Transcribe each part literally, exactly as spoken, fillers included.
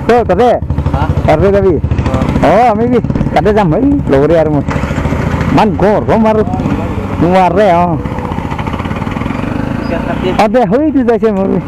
Ko, kade? Ha? Kade kami? Oh, ami bi. Kade jam hai, lori armu. Man gorom aru. Nuare, oh. Ade, hoi tu jaise mo bi.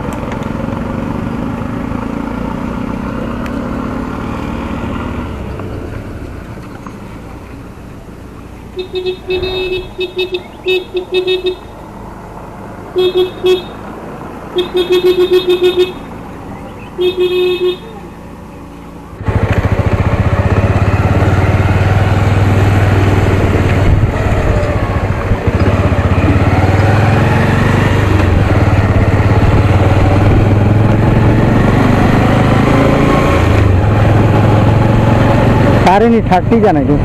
Tari ni thirty janai tu.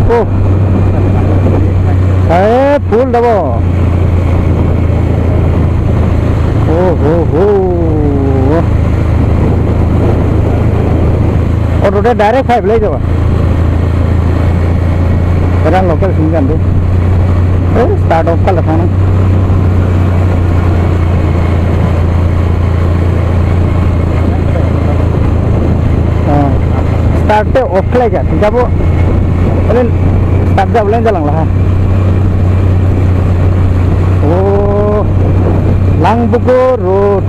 Oh. Eh, full dabo. Oh, ho, ho. Auto ta direct five lai jaba. Sekarang local sini kan tu. Eh, start off kalau sana. Ah, start te off lai ja, tidak bu. Kalian start ja, boleh jalan lah. Oh, Langbuku Road.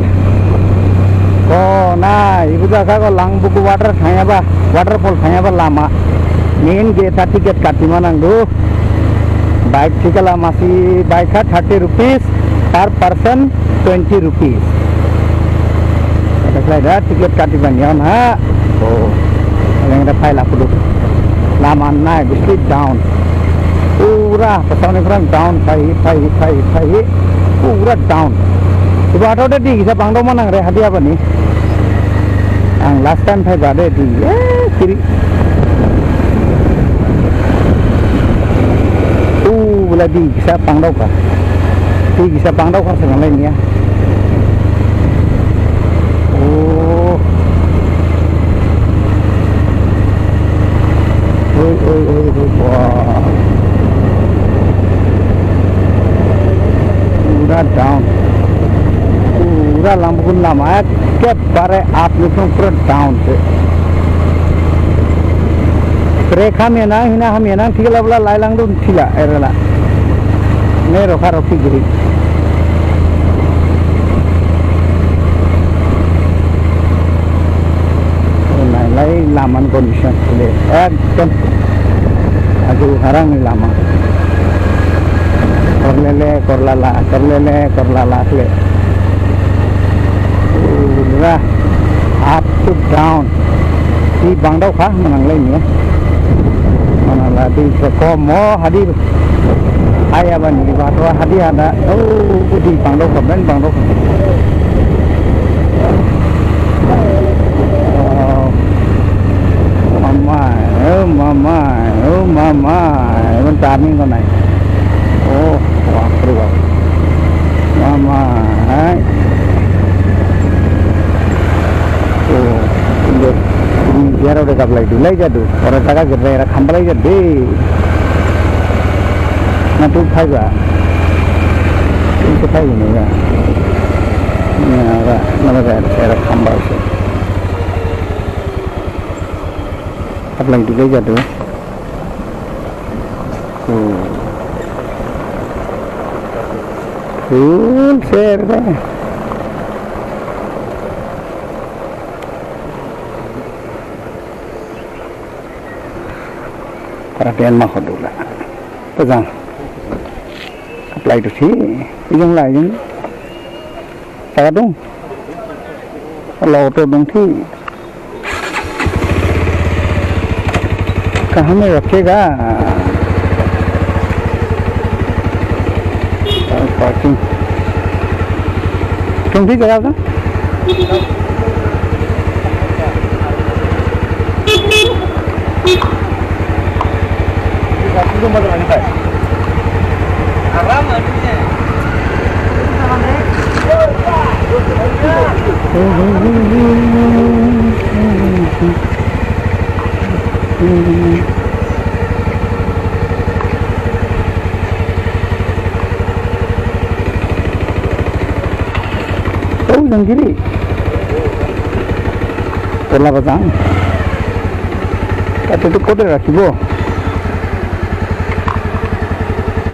Oh, na, ibu jaga ko Langbuku water thangya ba, waterfall thangya ba lama. Main gate ta ticket kati ma nangdo. Bike ticket lama si bike ha thirty rupees, per person twenty rupees. Ada kelai da ticket kati ban yon ha. Oh, yang ada file apa dulu. Lama nai, bisti down. Pura, pasal ni kurang down, pai, pai, pai, pai. Pura down. Ibu auto tadi kisa pangdo ma nang re hadi apa ni? Ang last time pai bade di. Eh, kiri. Uh, bela di kisa pangdo ka. Di kisa pangdo ka senang lain ya. Oh. Oi, oi, oi, oi, wah. Pura down. Pura Langbuku lama, eh, kep bare aat ni pura down se. Kre kami nang, hina kami nang, thik la bela lai langdun thila, era la. Ne rokha rokhi giri. Oh, nai lai laman condition le. Ekdom. Aju harang ni lama. Korlele, korlala, korlele, korlala le. Pura up to down. Di bangdok ha, manang lain ya. Manang la di sekom mo hadi. Aya bani ba to hadi ada. Oh, di bangdok ha, ben bangdok ha. Oh, mama, oh mama, oh mama. Iman turning ko nai. Oh, wah, keluar. Mama, hai. Oh, ini biar udah kaplai dulai jadu. Orang jaga gede, orang khamplai jadu. Nanti phai ba. Ini phai ini ya. Ini orang, nama saya, saya khambal sih. Kaplai dulai jadu. Hmm. Full share deh. Perhatian mah dula. Pejang. Kaplai tu si, ijong la ijong. Taka dung. Lo auto dung thi. कहाँ में रखेगा? Parking. Chung thi jaga sa? Ujang kiri. Tola bajang. Kata tu koder rakibo.